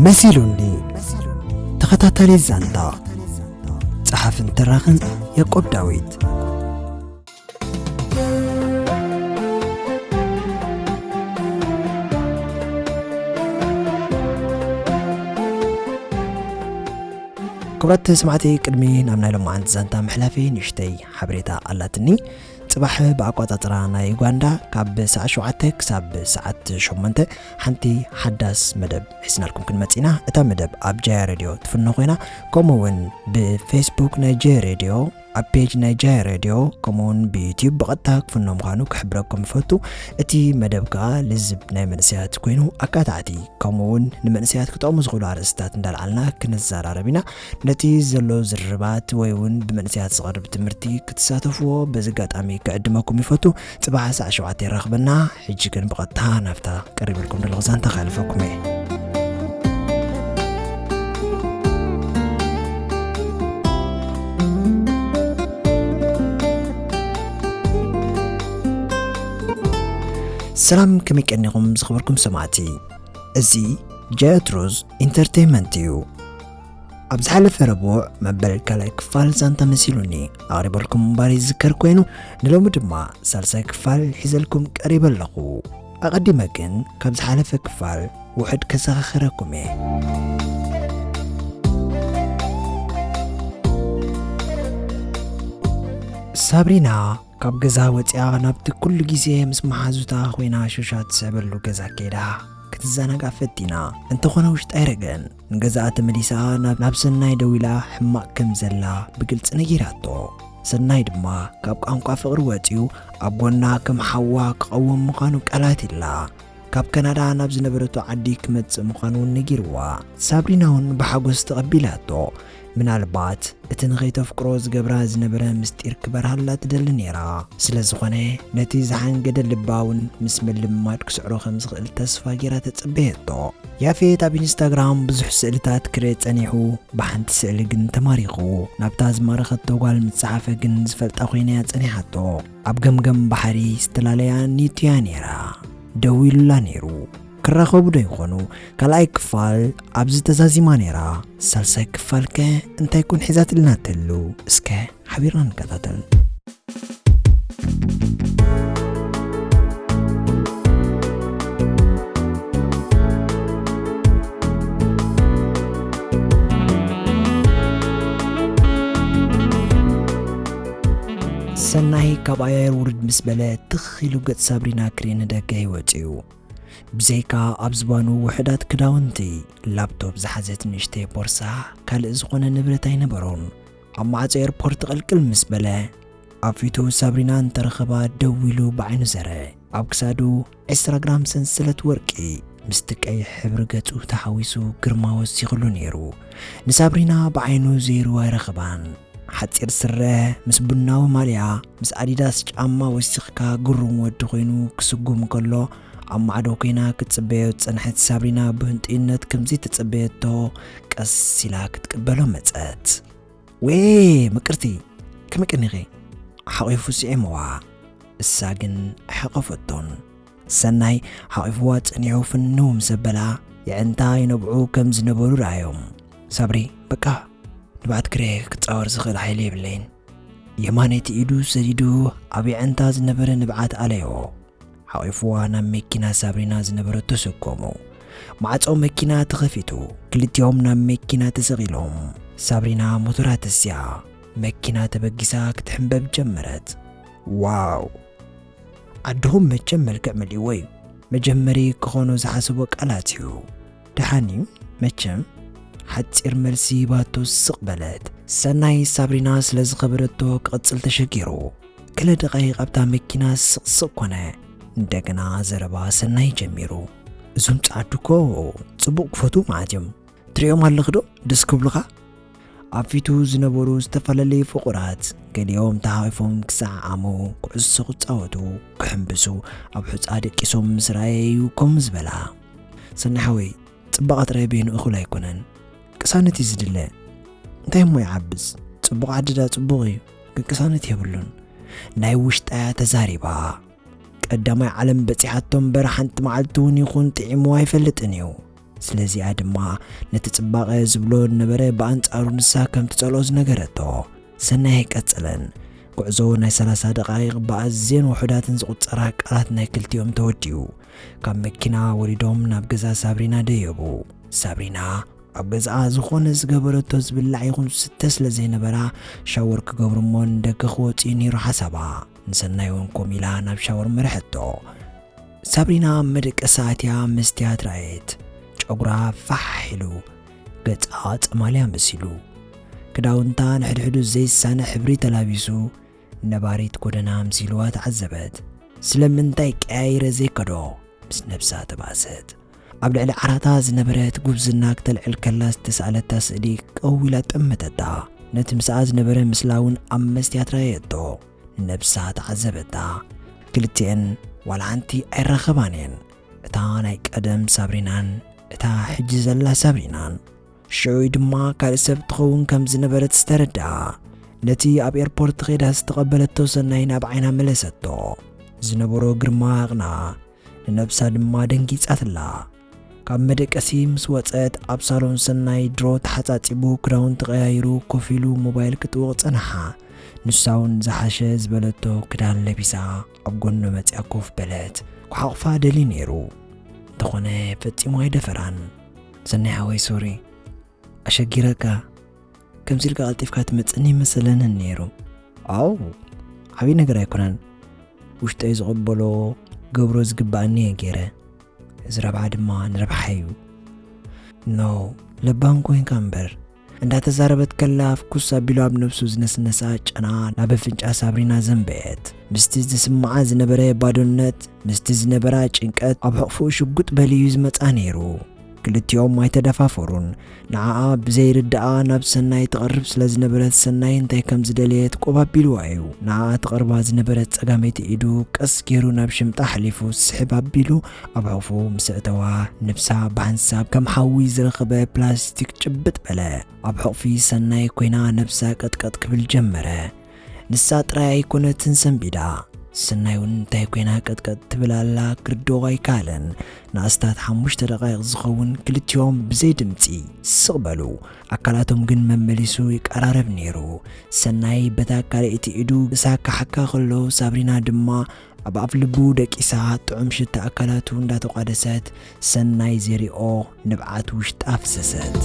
መሲሉኒ። ተኸታታሊ ዛንታ፣ ጸሓፍን ተራኽን ያዕቆብ ዳዊት። ክቡራት ሰማዕቲ፣ ቅድሚ ናብ ናይ ሎማዓንቲ ዛንታ ምሕላፈይ ንእሽተይ ሓበሬታ ኣላትኒ። ጽባሕ ብኣቋጻጽራ ናይ ዩጋንዳ ካብ ሰዓት ሸውዓተ ክሳብ ሰዓት ሸሞንተ ሓንቲ ሓዳስ መደብ ሒዝናልኩም ክንመጽእ ኢና። እታ መደብ ኣብ ጃያ ሬድዮ ትፍኖ ኮይና፣ ከምኡ እውን ብፌስቡክ ናይ ጃያ ሬድዮ፣ ኣብ ፔጅ ናይ ጃያ ሬድዮ፣ ከምኡ እውን ብዩትዩብ ብቐጥታ ክፍኖ ምዃኑ ክሕብረኩም ይፈቱ። እቲ መደብ ከኣ ልዝብ ናይ መንእሰያት ኮይኑ፣ ኣካታዕቲ ከምኡ እውን ንመንእሰያት ክጠቕሙ ዝኽእሉ ኣርእስታት እንዳልዓልና ክንዘራረብ ኢና። ነቲ ዘሎ ዝርርባት ወይ እውን ብመንእሰያት ዝቐርብ ትምህርቲ ክትሳተፍዎ በዚ ኣጋጣሚ ክዕድመኩም ይፈቱ። ጽባሕ ሰዓት ሸውዓተ ይራኽበና። ሕጂ ግን ብቐጥታ ናብታ ቀሪበልኩም ዘለኹ ዛንታ ከሕልፈኩም እየ። ሰላም፣ ከመይ ቀኒኹም ዝኸበርኩም ሰማዕቲ? እዚ ጃያ ትሩዝ ኢንተርቴይንመንት እዩ። ኣብ ዝሓለፈ ረቡዕ መበል ካልኣይ ክፋል ዛንታ መሲሉኒ ኣቕሪበልኩም ምንባር ይዝከር ኮይኑ፣ ንሎሚ ድማ ሳልሳይ ክፋል ሒዘልኩም ቀሪበ ኣለኹ። ኣቐዲመ ግን ካብ ዝሓለፈ ክፋል ውሑድ ከዘኻኽረኩም እየ። ሳብሪና ካብ ገዛ ወጺኣ ናብቲ ኩሉ ግዜ ምስ መሓዙታ ኮይና ሹሻ ትስዕበሉ ገዛ ከይዳ ክትዘናጋዕ ፈቲና። እንተኾነ ውሽጣ ኣይረገን። ንገዛኣ ተመሊሳ ናብ፣ ናብ ሰናይ ደዊላ ሕማቕ ከም ዘላ ብግልጺ ነጊራቶ። ሰናይ ድማ ካብ ቋንቋ ፍቕሪ ወጺኡ ኣብ ጎና ከም ሓዋ ክቐውም ምዃኑ ቃላት ኢላ። ካብ ካናዳ ናብ ዝነበረቶ ዓዲ ክመጽእ ምዃኑ እውን ነጊርዋ። ሳብሪና እውን ብሓጎስ ተቐቢላቶ። ምናልባት እቲ ንኸይተፍቅሮ ዝገብራ ዝነበረ ምስጢር ክበርሃላ ትደሊ ነይራ። ስለ ዝኾነ ነቲ ዝሓንገደ ልባ እውን ምስ ምልምማድ ክስዕሮ ከም ዝኽእል ተስፋ ጌራ ተጸበየቶ። ያፌት ኣብ ኢንስታግራም ብዙሕ ስእልታት ክርኢ ጸኒሑ፣ ብሓንቲ ስእሊ ግን ተማሪኹ። ናብታ ዝማረኸቶ ጓል ምስ ጸሓፈ ግን ዝፈልጣ ኮይና እያ ጸኒሓቶ። ኣብ ገምገም ባሕሪ ዝተፈላለያ ኒቱያ ነይራ። ደዊሉላ ነይሩ። ክራኸቡ ዶ ይኾኑ? ካልኣይ ክፋል ኣብዚ ተዛዚማ ነይራ። ሳልሳይ ክፋል ከ እንታይ ኮን ሒዛትልና ትህሉ? እስከ ሓቢርና ንከታተል። ሰናይ ካብ ኣየር ውርድ ምስ በለ ትኽ ኢሉ ገጽ ሳብሪና ክርኢ ንደገ ይወጽእ እዩ። ብዘይካ ኣብ ዝባኑ ውሑዳት ክዳውንቲ፣ ላፕቶፕ ዝሓዘት ንእሽተይ ቦርሳ፣ ካልእ ዝኾነ ንብረት ኣይነበሮን። ኣብ ማዕጾ ኤርፖርት ቅልቅል ምስ በለ፣ ኣብ ፊቱ ሳብሪና እንተረኸባ ደው ኢሉ ብዓይኑ ዘረ። ኣብ ክሳዱ ዕስራ ግራም ሰንሰለት ወርቂ ምስቲ ቀይሕ ሕብሪ ገጹ ተሓዊሱ ግርማ ወሲኽሉ ነይሩ። ንሳብሪና ብዓይኑ ዘይሩ ኣይረኸባን። ሓጺር ስረ ምስ ቡናዊ ማልያ፣ ምስ ኣዲዳስ ጫማ ወሲኽካ ግሩም ወዲ ኮይኑ ክስጉም ከሎ፣ ኣብ ማዕዶ ኮይና ክትጽበዮ ዝጸንሐት ሳብሪና ብህንጡይነት ከምዘይተጸበየቶ ቀስ ኢላ ክትቅበሎ መጸት። "ዌ ምቅርቲ፣ ከመይ ቀኒኺ?" ሓቒፉ ስዒምዋ። እሳ ግን ኣሕቐፈቶን። ሰናይ ሓቒፍዋ ጸኒሑ ፍንው ምስ ኣበላ፣ የዕንታ ይነብዑ ከም ዝነበሩ ረኣዮም። ሳብሪ፣ በቃ፣ ንብዓት ክሬ ክጻወር ዝኽእል ሓይሊ የብለይን። የማነይቲ ኢዱ ሰዲዱ ኣብ የዕንታ ዝነበረ ንብዓት ኣለዮ። ሓቒፍዋ ናብ መኪና ሳብሪና ዝነበረቶ ሰጎሞ። ማዕጾ መኪና ተኸፊቱ። ክልቲኦም ናብ መኪና ተሰቒሎም። ሳብሪና ሞቶራ ተስያ። መኪና ተበጊሳ ክትሕንበብ ጀመረት። ዋው! ዓድኹም መቸም መልክዕ መሊእዎ እዩ። መጀመሪ ክኾኖ ዝሓሰቦ ቃላት እዩ። ደሓን እዩ መቸም፣ ሓጺር መልሲ ሂባቶ ስቕ በለት። ሰናይ ሳብሪና ስለ ዝኸበረቶ ክቕጽል ተሸጊሩ። ገለ ደቓይቕ ኣብታ መኪና ስቕ ስቕ ኮነ። እንደገና ዘረባ ሰናይ ጀሚሩ። "እዞም ጸዓዱ እኮ ጽቡቕ ክፈትዉ መዓት እዮም። ትርእዮም ኣለኺ ዶ? ደስ ክብሉኻ?" ኣብ ፊቱ ዝነበሩ ዝተፈላለዩ ፍቑራት፣ ገሊኦም ተሓቋቒፎም ክሰዓዓሙ፣ ኩዕሶ ክጻወቱ፣ ክሕምብሱ፣ ኣብ ሑጻ ደቂሶም ምስ ረኣየ እዩ ከምኡ ዝበላ። "ሰናይ ሓወይ፣ ጽባቐ ጥራይ በይኑ እኹል ኣይኮነን። ቅሳነት እዩ ዝድለ። እንታይ እሞ ይዓብስ? ጽቡቕ ዓዲ ደኣ ጽቡቕ እዩ፣ ግን ቅሳነት የብሉን።" ናይ ውሽጣ እያ ተዛሪባ። ቀዳማይ ዓለም በጺሓቶ እምበር ሓንቲ መዓልቲ እውን ይኹን ጥዒምዋ ኣይፈልጥን እዩ። ስለዚኣ ድማ ነቲ ጽባቐ ዝብሎ ነበረ ብኣንጻሩ ንሳ ከም ትጸልኦ ዝነገረቶ። ሰናይ ኣይቀጸለን። ጉዕዞ ናይ ሰላሳ ደቓይቕ ብኣዝየን ውሑዳትን ዝቑጸራ ቃላት ናይ ክልቲኦም ተወዲኡ። ካብ መኪና ወሪዶም ናብ ገዛ ሳብሪና ደየቡ። ሳብሪና ኣብ ገዛኣ ዝኾነ ዝገበረቶ ዝብላዕ ይኹን ዝስተ ስለ ዘይነበራ፣ ሻወር ክገብሩ እሞ ንደገ ክወጹ እዩ ነይሩ ሓሳባ። ንሰናይ እውን ኮም ኢላ ናብ ሻወር መርሐቶ። ሳብሪና ኣብ መደቀሲ ኣትያ መስትያት ረኣየት። ጨጉራ ፋሕ ኢሉ፣ ገጻ ጸማልያ መሲሉ። ክዳውንታ ንሕድሕዱ ዘይሳነ ሕብሪ ተላቢሱ፣ ነባሪት ጎደና ኣምሲልዋ ተዓዘበት። ስለምንታይ ቀያይረ ዘይከዶ? ምስ ነብሳ ተባእሰት። ኣብ ልዕሊ ዓራታ ዝነበረት ጉብዝና ክተልዕል ከላ ዝተሳእለታ ስእሊ ቀው ኢላ ጠመተታ። ነቲ ምስኣ ዝነበረ ምስላ እውን ኣብ መስትያት ረኣየቶ። ነብሳ ተዓዘበታ። ክልቲኤን ዋላ ሓንቲ ኣይራኸባን እየን። እታ ናይ ቀደም ሳብሪናን እታ ሕጂ ዘላ ሳብሪናን። ሽዑይ ድማ ካልእ ሰብ ትኸውን ከም ዝነበረት ዝተረድኣ። ነቲ ኣብ ኤርፖርት ኸይዳ ዝተቐበለቶ ሰናይ ናብ ዓይና መለሰቶ። ዝነበሮ ግርማ ኣቕንኣ። ንነብሳ ድማ ደንጊጻትላ። ካብ መደቀሲ ምስ ወጸት ኣብ ሳሎን ሰናይ ድሮ ተሓጻጺቡ ክዳውንቲ ቀያይሩ ኮፍ ኢሉ ሞባይል ክጥውቕ ጸንሓ። ንሳ እውን ዝሓሸ ዝበለቶ ክዳን ለቢሳ ኣብ ጎኑ መጽያ ኮፍ በለት። ክሓቑፋ ደልዩ ነይሩ። እንተኾነ ፈጺሙ ኣይደፈራን። ሰናይ ሓወይ ሶሪ፣ ኣሸጊረካ። ከምዚ ኢልካ ቀልጢፍካ ትመጽእኒ መሰለንን ነይሩ። ኣው፣ ዓብዪ ነገር ኣይኮነን። ውሽጠይ ዝቕበሎ ገብሮ ዝግባኣኒ እየ ገይረ። እዚ ረብሓ ድማ ንረብሓ እዩ። ኖ፣ ለባም ኮይንካ እምበር። እንዳተዛረበት ከላ ፍኩስ ኣቢሉ ኣብ ነብሱ ዝነስነሳ ጨና ናብ ኣፍንጫ ሳብሪና ዘንበየት። ምስቲ ዝስምዓ ዝነበረ ባዶነት፣ ምስቲ ዝነበራ ጭንቀት ኣብ ሕቕፍኡ ሽጉጥ በልዩ ዝመጻ ነይሩ። ክልቲኦም ኣይተደፋፈሩን። ንዓኣ ብዘይርድኣ ናብ ሰናይ ትቐርብ ስለ ዝነበረት ሰናይ እንታይ ከም ዝደለየት ቆብ ኣቢልዋ እዩ። ንዓኣ ትቐርባ ዝነበረት ጸጋመይቲ ኢዱ ቀስ ገይሩ ናብ ሽምጣ ሓሊፉ ስሕብ ኣቢሉ ኣብ ሕቑፉ ምስ ኣእተዋ፣ ነብሳ ብሓንሳብ ከም ሓዊ ዝረኸበ ፕላስቲክ ጭብጥ በለ። ኣብ ሕቑፊ ሰናይ ኮይና ነብሳ ቀጥቀጥ ክብል ጀመረ። ንሳ ጥራይ ኣይኮነትን ሰንቢዳ፣ ሰናይ እውን እንታይ ኮይና ቀጥቀጥ ትብል ኣላ ክርድኦ ኣይከኣለን። ንኣስታት ሓሙሽተ ደቓይቕ ዝኸውን ክልቲኦም ብዘይ ድምጺ ስቕ በሉ። ኣካላቶም ግን መመሊሱ ይቀራረብ ነይሩ። ሰናይ በታ ካልኣይቲ ኢዱ እሳ ክሓካ ከሎ፣ ሳብሪና ድማ ኣብ ኣፍ ልቡ ደቂሳ ጥዑም ሽታ ኣካላቱ እንዳተቋደሰት፣ ሰናይ ዘሪኦ ንብዓት ውሽጣ ኣፍሰሰት።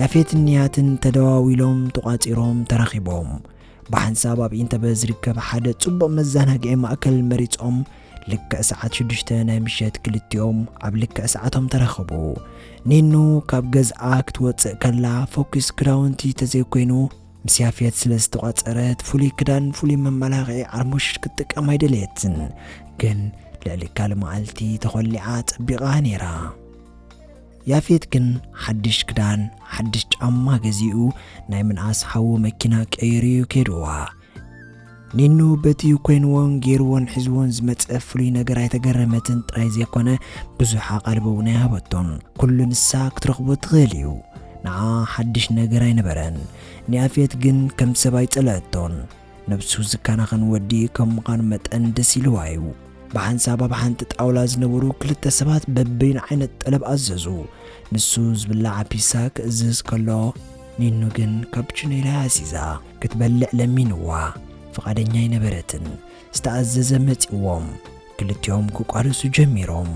ያፌትን ንያትን ተደዋዊሎም ተቋጺሮም ተራኺቦም። ብሓንሳብ ኣብ ኢንተበ ዝርከብ ሓደ ጽቡቕ መዘናግዒ ማእከል መሪጾም፣ ልክዕ ሰዓት ሽዱሽተ ናይ ምሸት ክልቲኦም ኣብ ልክዕ ሰዓቶም ተራኸቡ። ኒኑ ካብ ገዝኣ ክትወጽእ ከላ፣ ፎኪስ ክዳውንቲ ተዘይኮይኑ ምስ ያፌት ስለ ዝተቋጸረት፣ ፍሉይ ክዳን፣ ፍሉይ መመላኽዒ ዓርሞሽሽ ክትጥቀም ኣይደለየትን። ግን ልዕሊ ካልእ መዓልቲ ተኾሊዓ ጸቢቓ ነይራ። ያፌት ግን ሓድሽ ክዳን፣ ሓድሽ ጫማ ገዚኡ፣ ናይ ምንኣስ ሓዉ መኪና ቀይሩ እዩ ከይድዋ። ኒኑ በቲ ኮይንዎን ገይርዎን ሒዝዎን ዝመጸ ፍሉይ ነገር ኣይተገረመትን ጥራይ ዘይኮነ፣ ብዙሕ ኣቓልቦ እውን ኣይሃበቶን። ኩሉ ንሳ ክትረኽቦ ትኽእል እዩ። ንዓ ሓድሽ ነገር ኣይነበረን። ንያፌት ግን ከም ሰብ ኣይጸልአቶን። ነብሱ ዝከናኸን ወዲ ከም ምዃኑ መጠን ደስ ኢልዋ እዩ። ብሓንሳብ ኣብ ሓንቲ ጣውላ ዝነበሩ ክልተ ሰባት በበይኑ ዓይነት ጠለብ ኣዘዙ። ንሱ ዝብላዕ ፒሳ ክእዝዝ ከሎ፣ ኒኑ ግን ካፕቹኖ ኢላ ኣዚዛ ክትበልዕ ለሚንዋ። ፍቓደኛ ኣይነበረትን። ዝተኣዘዘ መጺዎም። ክልቲኦም ክቋደሱ ጀሚሮም።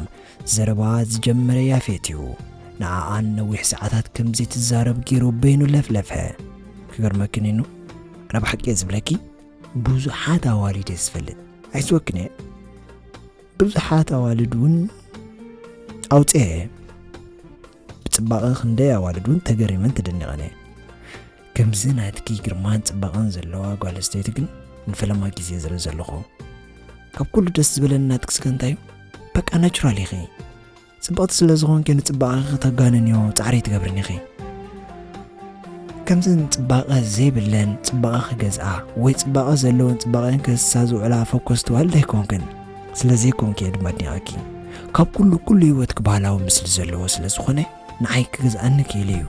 ዘረባ ዝጀመረ ያፌት እዩ። ንዓኣን ነዊሕ ሰዓታት ከም ዘይትዛረብ ገይሩ በይኑ ለፍለፈ። ክገርመኪ ኒኑ፣ ኣነ ብሓቂ እየ ዝብለኪ፣ ብዙሓት ኣዋልድ እየ ዝፈልጥ። ኣይስወክን እየ። ብዙሓት ኣዋልድ እውን ኣውፅአ እየ። ብፅባቐ ክንደይ ኣዋልድ እውን ተገሪመን ተደኒቐን እየ። ከምዚ ናትኪ ግርማን ፅባቐን ዘለዋ ጓል ኣንስተይቲ ግን ንፈለማ ግዜ ዝርኢ ዘለኹ። ካብ ኩሉ ደስ ዝበለኒ ናትኪ ስከ እንታይ እዩ? በቃ ናቹራል ኢኺ። ጽብቕቲ ስለ ዝኾንኪ ንጽባቐኺ ከተጋንንዮ ጻዕሪ ኣይትገብርን ኢኺ። ከምዘን ጽባቐ ዘይብለን ጽባቐ ክገዝኣ ወይ ጽባቐ ዘለወን ጽባቐን ክህስሳ ዝውዕላ ፈኮስቲ ዋልድ ኣይኮንክን። ስለ ዘይኮንኪ እየ ድማ ኣድኒቐኪ። ካብ ኩሉ ኩሉ ህይወትኪ ባህላዊ ምስሊ ዘለዎ ስለ ዝኾነ ንዓይ ክገዝኣኒ ክኢሉ እዩ።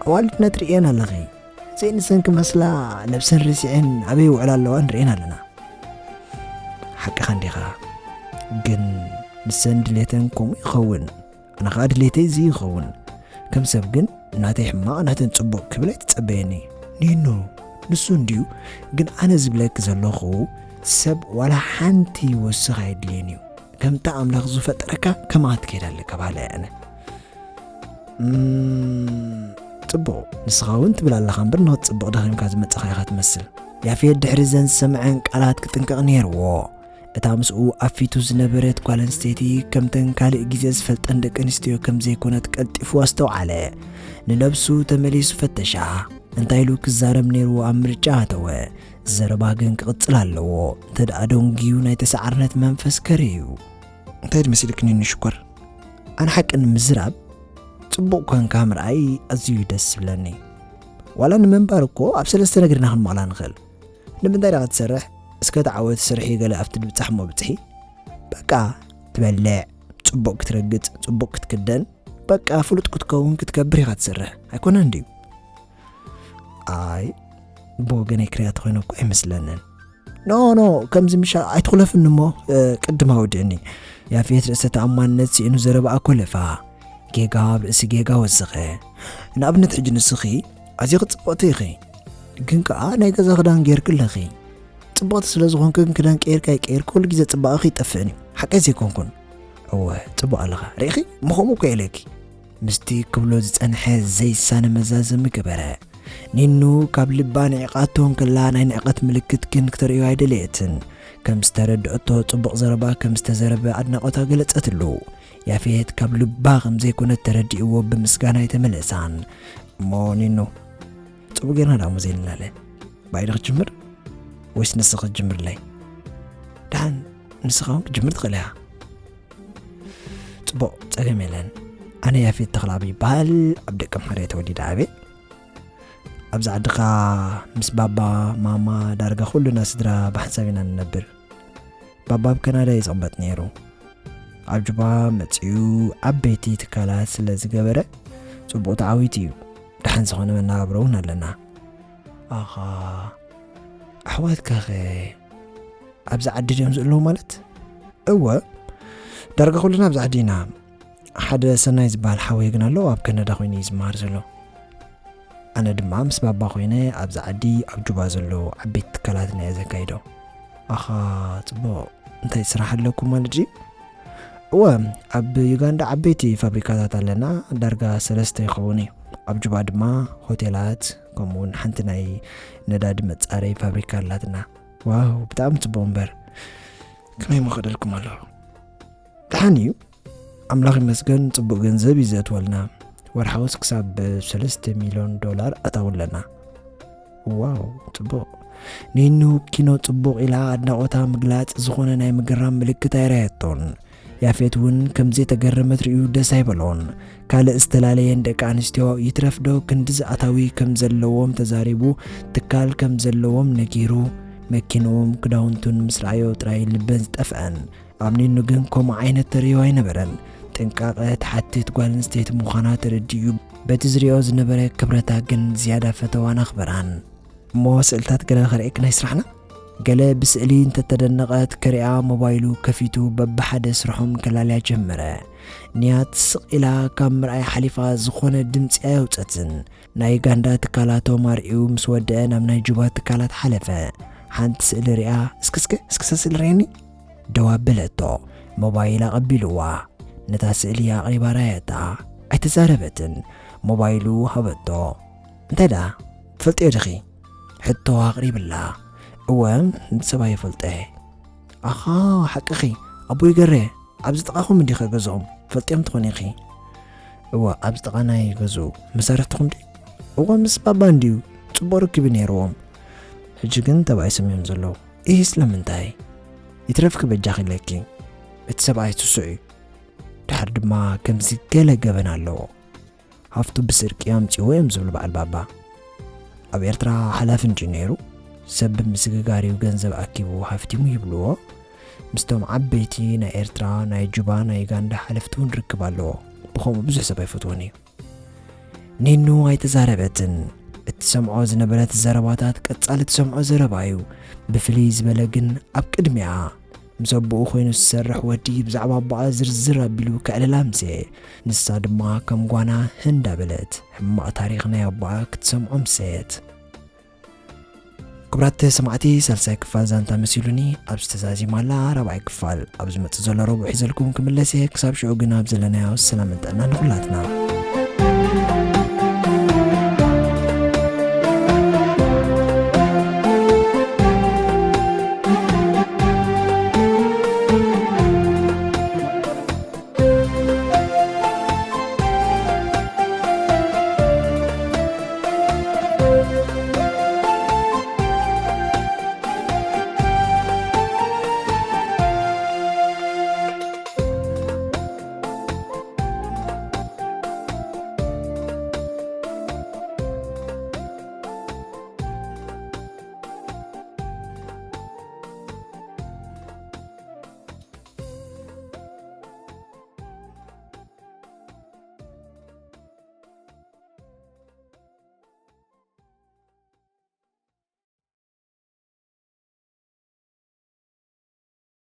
ኣዋልድ ነትርእየን ኣለኺ። ዘይንሰን ክመስላ ነብሰን ረሲዐን ኣበይ ይውዕላ ኣለዋ ንርእየን ኣለና። ሓቅኻ እንዲኻ፣ ግን ንሰን ድሌተን ከምኡ ይኸውን። ኣነ ኸኣ ድሌተይ እዚ ይኸውን። ከም ሰብ ግን ናተይ ሕማቕ ናተን ጽቡቕ ክብል ኣይትጸበየኒ። ኒኖ፣ ንሱ እንድዩ፣ ግን ኣነ ዝብለኪ ዘለኹ ሰብ ዋላ ሓንቲ ይወስኽ ኣይድልየን እዩ። ከምታ ኣምላኽ ዝፈጠረካ ከምኣ ትከይድ ኣለካ በሃላይ ኣነ። እም፣ ጽቡቕ፣ ንስኻ እውን ትብል ኣለኻ እምበር ንኽትጽብቕ ደኺምካ ዝመጻኻ ኢኻ ትመስል። ያፌት ድሕሪ ዘን ዝሰምዐን ቃላት ክጥንቀቕ ነይርዎ። እታ ምስኡ ኣብ ፊቱ ዝነበረት ጓል ኣንስተይቲ ከምተን ካልእ ግዜ ዝፈልጠን ደቂ ኣንስትዮ ከም ዘይኮነት ቀልጢፉ ኣስተውዓለ። ንነብሱ ተመሊሱ ፈተሻ። እንታይ ኢሉ ክዛረብ ነይርዎ ኣብ ምርጫ ኣተወ። ዘረባ ግን ክቕጽል ኣለዎ። እንተ ደኣ ደንጉዩ ናይ ተሰዓርነት መንፈስ ከርእዩ። እንታይ መሲልክኒ ንሽኮር? ኣነ ሓቂ ንምዝራብ ጽቡቕ ኳንካ ምርኣይ ኣዝዩ ደስ ዝብለኒ። ዋላ ንምንባር እኮ ኣብ ሰለስተ ነገር ኢና ክንመቕላ ንኽእል። ንምንታይ ዲኻ ትሰርሕ? እስከ ተዓወት ስርሒ ገለ ኣብቲ ድብጻሕ እሞ ብጽሒ። በቃ ትበልዕ፣ ጽቡቕ ክትረግጽ፣ ጽቡቕ ክትክደን፣ በቃ ፍሉጥ ክትከውን ክትከብር ኢኻ ትሰርሕ። ኣይኮነን ድዩ? ኣይ፣ ብወገነይ ክሪኣ ተኾይነ እኮ ኣይመስለንን። ኖ፣ ኖ፣ ከምዚ ምሻ ኣይትኹለፍኒ እሞ፣ እ፣ ቅድም ኣውድእኒ። ያፌት ርእሰ ተኣማንነት ስኢኑ ዘረባኣ ኮለፋ። ጌጋ ኣብ ርእሲ ጌጋ ወሰኸ። ንኣብነት ሕጂ ንስኺ ኣዝኺ ጽብቕቲ ኢኺ። ግን ከኣ ናይ ገዛ ክዳን ጌርኪ ኣለኺ። ጽብቕቲ ስለ ዝኾንኪ ግን ክዳን ቀይርካ ይቀይር ኩሉ ግዜ ጽባቐኺ ይጠፍእን እዩ። ሓቀይ ዘይኮንኩን? እወ፣ ጽቡቕ ኣለኻ። ርኢኺ? ምኸምኡ እኮ ኢለኪ። ምስቲ ክብሎ ዝጸንሐ ዘይሳነ መዛዘሚ ገበረ። ኒኑ ካብ ልባ ንዒቓቶ እንከላ ናይ ንዕቐት ምልክት ግን ክተርእዮ ኣይደለየትን። ከም ዝተረድአቶ ጽቡቕ ዘረባ ከም ዝተዘረበ ኣድናቖታ ገለጸትሉ። ያፌት ካብ ልባ ከም ዘይኮነት ተረዲእዎ ብምስጋና ኣይተመለሳን። እሞ ኒኑ፣ ጽቡቕ ጌርና ደኣ እሞ ዘይንላለ። ብኣይ ዶ ክጅምር ወይስ ንስኺ ክትጅምርለይ? ደሓን ንስኻ እውን ክትጅምር ትኽእል ኢኻ። ጽቡቕ፣ ጸገም የለን። ኣነ ያፌት ተኽለኣብ ይበሃል። ኣብ ደቀምሓረ እየ ተወሊደ ዓብየ። ኣብዚ ዓድኻ ምስ ባባ፣ ማማ፣ ዳርጋ ኩልና ስድራ ብሓንሳብ ኢና ንነብር። ባባ ኣብ ካናዳ እዩ ዝቕመጥ ነይሩ። ኣብ ጁባ መጺኡ ዓበይቲ ትካላት ስለ ዝገበረ ጽቡቕ ተዓዊቱ እዩ። ደሓን ዝኾነ መነባብሮ እውን ኣለና። ኣኻ፣ ኣሕዋትካኸ ኣብዚ ዓዲ ድዮም ዘለዉ ማለት? እወ፣ ዳርጋ ኩልና ኣብዚ ዓዲ ኢና። ሓደ ሰናይ ዝበሃል ሓወይ ግን ኣሎ፣ ኣብ ካናዳ ኮይኑ እዩ ዝመሃር ዘሎ። ኣነ ድማ ምስ ባባ ኮይነ ኣብዚ ዓዲ ኣብ ጁባ ዘለዉ ዓበይቲ ትካላትና እየ ዘካይዶ። ኣኻ፣ ጽቡቕ። እንታይ ስራሕ ኣለኩም ማለት ድዩ? እወ፣ ኣብ ዩጋንዳ ዓበይቲ ፋብሪካታት ኣለና፣ ዳርጋ ሰለስተ ይኸውን እዩ። ኣብ ጁባ ድማ ሆቴላት፣ ከምኡውን ሓንቲ ናይ ነዳዲ መጻረይ ፋብሪካ ኣላትና። ዋው፣ ብጣዕሚ ጽቡቕ እምበር። ከመይ እሞ ክእደልኩም ኣለኹ? ደሓን እዩ። ኣምላኽ ይመስገን፣ ጽቡቕ ገንዘብ እዩ ዘእትወልና። ወርሓውስ ክሳብ ሰለስተ ሚልዮን ዶላር ኣታዊ ኣለና። ዋው፣ ጽቡቕ። ኒኑ ኪኖ ጽቡቕ ኢላ ኣድናቖታ ምግላጽ ዝኾነ ናይ ምግራም ምልክት ኣይረኣየቶን። ያፌት እውን ከም ዘይተገረመት ርእዩ ደስ ኣይበሎን። ካልእ ዝተፈላለየን ደቂ ኣንስትዮ ይትረፍ ዶ ክንድዚ ኣታዊ ከም ዘለዎም ተዛሪቡ፣ ትካል ከም ዘለዎም ነጊሩ፣ መኪንኦም ክዳውንቱን ምስ ረኣዮ ጥራይ ልበን ዝጠፍአን። ኣብ ኒኑ ግን ከምኡ ዓይነት ተርእዮ ኣይነበረን። ጥንቃቐ ትሓትት ጓል ኣንስተይቲ ምዃና ተረዲኡ፣ በቲ ዝርእዮ ዝነበረ ክብረታ ግን ዝያዳ ፈተዋን ኣኽበራን። እሞ ስእልታት ገለ ከርእየኪ ናይ ስራሕና? ገለ ብስእሊ እንተተደነቐት ከሪኣ ሞባይሉ ከፊቱ በብሓደ ስርሖም ከላልያ ጀመረ። ንያት ስቕ ኢላ ካብ ምርኣይ ሓሊፋ ዝኾነ ድምጺ ኣየውጸትን። ናይ ዩጋንዳ ትካላቶም ኣርእዩ ምስ ወደአ ናብ ናይ ጁባ ትካላት ሓለፈ። ሓንቲ ስእሊ ሪኣ፣ "እስኪ፣ እስኪ፣ እስኪ እዛ ስእሊ ርእየኒ?" ደው ኣበለቶ። ሞባይል ኣቐቢልዋ። ነታ ስእሊ ኣቕሪባ ራየታ። ኣይተዛረበትን። ሞባይሉ ሃበቶ። "እንታይ ደኣ? ትፈልጥዮ ዲኺ?" ሕቶ ኣቕሪብላ። "እወ፣ ሰብኣይ ይፈልጦ እየ." "ኣኻ፣ ሓቅኺ። ኣቦይ ገሬ፣ ኣብዚ ጥቓኹም እንዲኸ ገዝኦም? ፈልጥዮም ትኾኒ ኢኺ?" "እወ፣ ኣብዚ ጥቓና እዩ ገዝኡ። መሳርሕትኹም ድዩ?" "እወ፣ ምስ ባባ እንድዩ። ጽቡቕ ርክብ እዩ ነይርዎም። ሕጂ ግን ተባኢሶም እዮም ዘለዉ። ኢሂ፣ ስለምንታይ?" "ይትረፍኪ በጃኺ ኢለኪ። እቲ ሰብኣይ ስሱዕ እዩ። ድሓር ድማ ከምዚ ገለ ገበን ኣለዎ። ሃፍቱ ብስርቂ ኣምጺዎ እዮም ዝብሉ በዓል ባባ። ኣብ ኤርትራ ሓላፊ እንድዩ ነይሩ። ሰብ ብምስግጋር እዩ ገንዘብ ኣኪቡ ሃፍቲሙ ይብልዎ። ምስቶም ዓበይቲ ናይ ኤርትራ፣ ናይ ጁባ፣ ናይ ዩጋንዳ ሓለፍቲ እውን ርክብ ኣለዎ። ብኸምኡ ብዙሕ ሰብ ኣይፈትዎን እዩ።" ኒኑ ኣይተዛረበትን። እትሰምዖ ዝነበረት ዘረባታት ቀጻሊ ትሰምዖ ዘረባ እዩ። ብፍልይ ዝበለ ግን ኣብ ቅድሚኣ ምስ ኣቦኡ ኮይኑ ዝሰርሕ ወዲ ብዛዕባ ኣቦኣ ዝርዝር ኣቢሉ ከዕልላ ኣምሰየ። ንሳ ድማ ከም ጓና እንዳበለት ሕማቕ ታሪኽ ናይ ኣቦኣ ክትሰምዖ ኣምሰየት። ክቡራት ሰማዕቲ፣ ሳልሳይ ክፋል ዛንታ መሲሉኒ ኣብዚ ተዛዚማ ኣላ። ራብዓይ ክፋል ኣብ ዝመጽእ ዘሎ ረቡዕ ሒዘልኩም ክምለስ እየ። ክሳብ ሽዑ ግን ኣብ ዘለናዮ ሰላምን ጥዕናን ንኹላትና።